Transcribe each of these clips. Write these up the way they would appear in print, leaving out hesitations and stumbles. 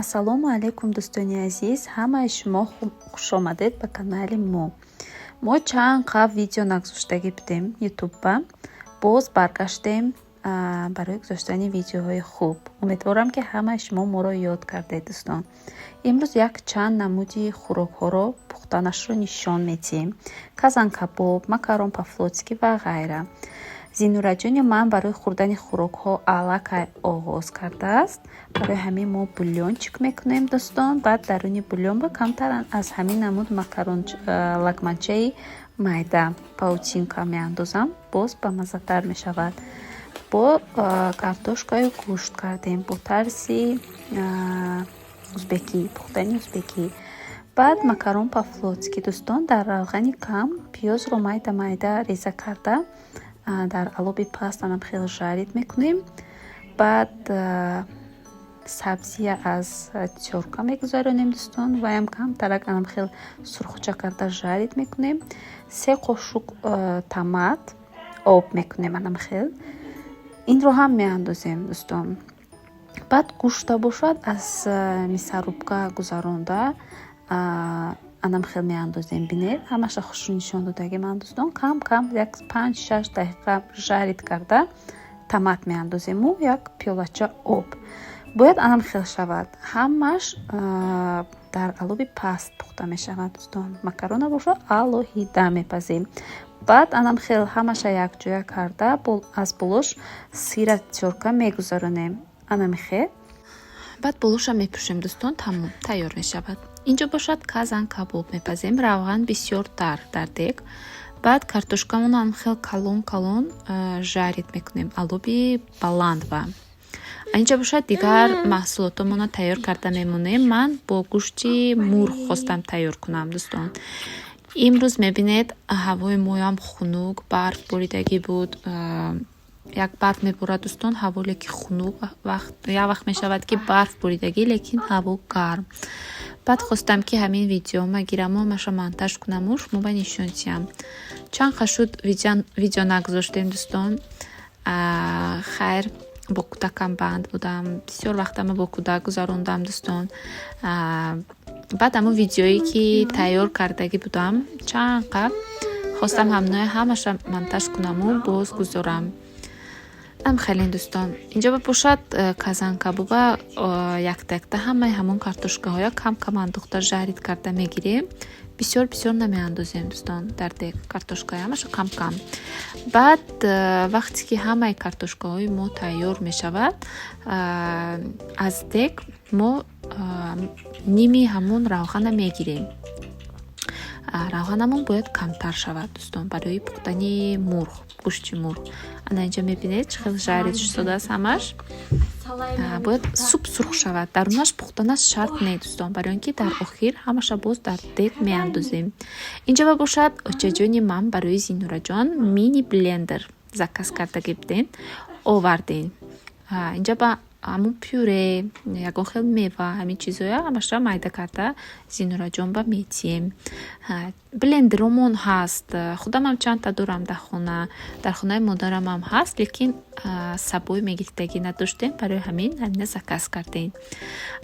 Ассалому алайкум, дӯстони азиз, ҳамаи шумо хушомадед ба канали мо. Мо чанд қабл видео нагузоштагӣ будем Ютубба, боз баргаштем барои гузоштани видеоҳои хуб. Умедворам, ки ҳамаи шумо моро ёд кардед, дӯстон. Имрӯз як чанд намуди хӯрокҳоро пухтанашро нишон медиҳем: казан-кабоб, макарон по-флотски ва ғайра. Зинураҷони ман барои хӯрдани хӯрокҳо аллакай оғоз кардааст. Барои ҳамин мо бульончик мекунем, дӯстон. Баъд даруни бульонба камтар аз ҳамин намуд макарон, лагманчаи майда, паутинка меандозам, боз бамаззатар мешавад. Бо картошкаю гӯшт кардем бо тарзи узбекӣ, пухтани узбекӣ. Баъд макарон по-флотски, дӯстон, дар равғани кам пиёзро майда майда реза карда, дар алоби паст анам хеле жарить мекунем. Баъд сабзия аз тёрка мегузаронем, дӯстон, ваям камтарак анам хел сурхча карда жарить мекунем. 3 қошуқ томат об мекунем, анам хел инро ҳам меандозем, дӯстон. Баъд гӯшта бошад, аз мясорубка гузаронда, анам хел меандозем. Бинед, ҳамаша хушрӯ нишон додагӣ ман, дӯстон. Кам кам як 5-6 дақиқа жарить карда, томат меандозему як пиёлача об. Бояд анам хел шавад, ҳамаш дар алоби паст пухта мешавад, дӯстон. Макарона бошад, алоҳида мепазем. Баъд анам хел ҳамаша якҷоя карда, аз болош сыра тёрка мегузаронем, анамихел. Баъд болоша мепӯшем, дӯстон, тамом, тайёр мешавад. Инҷо бошад, казан кабоб мепазем. Равған бисёртар дар дег. Баъд картошкамонро хел калон калон жарить мекунем алоби баланд. Ва инҷа бошад, дигар маҳсулотомонро тайёр карда мемонем. Ман бо гӯшти мурғ хостам тайёр кунам, дӯстон. Имрӯз мебинед, ҳавои моям хунук, барф боридагӣ буд. Як барф меборад, дӯстон, ҳаво лекин хунук. Як вақт мешавад, ки барф боридагӣ, лекин ҳаво гарм. Баъд хостам, ки ҳамин видеома гираму ҳамаша монтаж кунаму шумо нишон диҳам. Чанд қа шуд, видео нагузоштем, дӯстон. Хайр, бо кӯдакам банд будам, бисёр вақтама бо кӯдак гузарондам, дӯстон. Баъд ҳамон видеое, ки тайёр кардагӣ будам, чанд қа хостам ҳамноя ҳамаша монтаж кунаму боз гузорам. Ам хеле, дӯстон. Инҷо бошад, казан-кабоба якта якта ҳамаи ҳамон картошкаҳоя кам кам андохта, жарить карда мегирем. Бисёр бисёр намеандозем, дӯстон, дар дег картошкаи, ҳамаша кам кам. Баъд вақте ки ҳамаи картошкаҳои мо тайёр мешавад, аз дег мо ними ҳамон равғана мегирем. Равғанамон бояд камтар шавад, дӯстон, барои пухтани мурғ, гӯшти мурғ. Ана инҷа мебинед, чӣ хел жарить шудааст ҳамаш. Бояд суп сурх шавад, дарунаш пухтанаш шарт не, дӯстон, барои он ки дар охир ҳамаша боз дар дег меандозем. Инҷа ба бошад, очаҷони ман барои Зинураҷон мини блендер заказ кардагӣ будем, овардем. Инҷа ба ҳамун пюре, ягон хел мева, ҳамин чизоя ҳамаша майда карда Зинураҷон ба метиҳем. Блендеромон ҳаст, худамам чандта дорам дар хона, дар хонаи модарамам ҳаст, лекин сабои мегирифтагӣ надоштем, барои ҳамин ҳамина заказ кардем.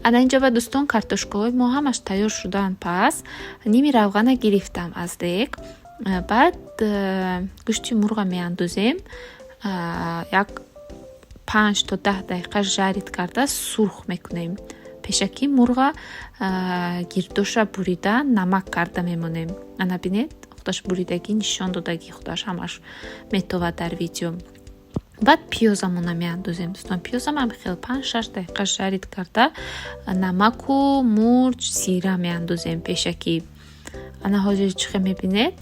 Ана инҷа ба, дӯстон, картошкаҳои мо ҳамаш тайёр шудаанд. Пас ними равғана гирифтам аз дег. Баъд гӯшти мурға меандозем, як 5 то 10 дақиқа жарить карда, сурх мекунем. Пешакӣ мурға гирдоша бурида, намак карда мемонем. Ана бинед, худаш буридагӣ, нишон додагӣ, худаш ҳамаш метовад дар видео. Баъд пиёзамона меандозем, дӯстон. Пиёзам ҳам хел 5-6 дақиқа жарить карда, намаку мурч, зира меандозем пешакӣ. Ана ҳозир чӣ хел мебинед,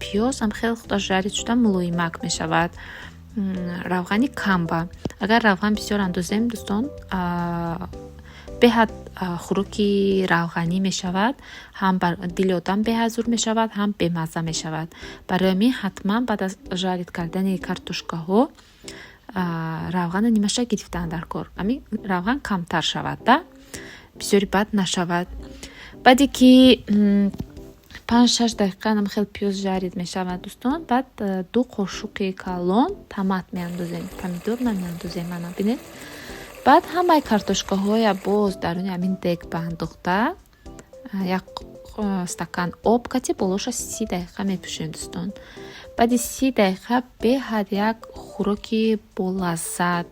пиёзам хеле худаш жарить шуда, мулоимак мешавад. Равғани камба. Агар равған бисёр андозем, дӯстон, беҳад хӯроки равғанӣ мешавад, ҳам дили одам беҳазур мешавад, ҳам бемазза мешавад. Барои ҳамин ҳатман баъд аз жарить кардани картошкаҳо равғана нимаша гирифтан дар кор. Ҳамин равған камтар шавад да, бисёри бад нашавад. Баъде ки 5-6 дақиқа нам хел пиёз жарить мешавад, дӯстон, баъд 2 қошуқи калон томат меандозем, помидор намеандозем. Ана бинед. Баъд Баъд ҳамаи картошкаҳоя боз даруни ҳамин дег баандохта, як стакан об кати болоша 30 дақиқа мепӯшем, дӯстон. Баъди 30 дақиқа беҳад як хӯроки болаззат,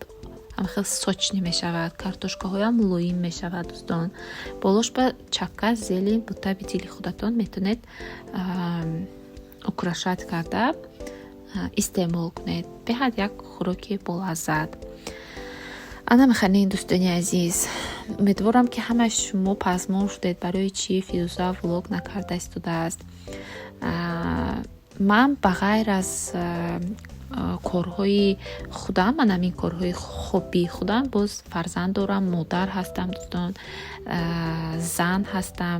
хел сочный мешавад, картошкаҳоям мулоим мешавад, дӯстон. Болош ба чакка, зелень, бо таби дили худатон метавонед украшать карда истеъмол кунед. Беҳад як хӯроки болаззат. Ана механин, дӯстони азиз, умедворам, ки ҳамаи шумо пазмон шудед, барои чӣ Фирӯза влог накарда истодааст. Ман ба ғайр аз корҳои худам, ман ҳамин корҳои хоббии худам, боз фарзанд дорам, модар ҳастам, дӯстон, зан ҳастам.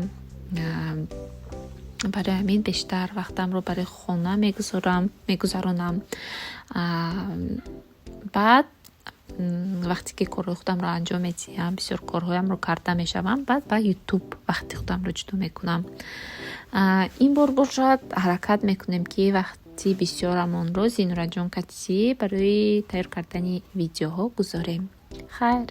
Барои ҳамин бештар вақтамро барои хона мегузорам, мегузаронам. Баъд вақте ки корҳои худамро анҷом медиҳам, бисёр корҳоямро карда мешавам, баъд ба Ютуб вақти худамро ҷудо мекунам. Ин бор бошад, ҳаракат мекунем, ки вақти бисёрамонро Зинураҷон катӣ барои тайёр кардани видеоҳо гузорем. Хайр.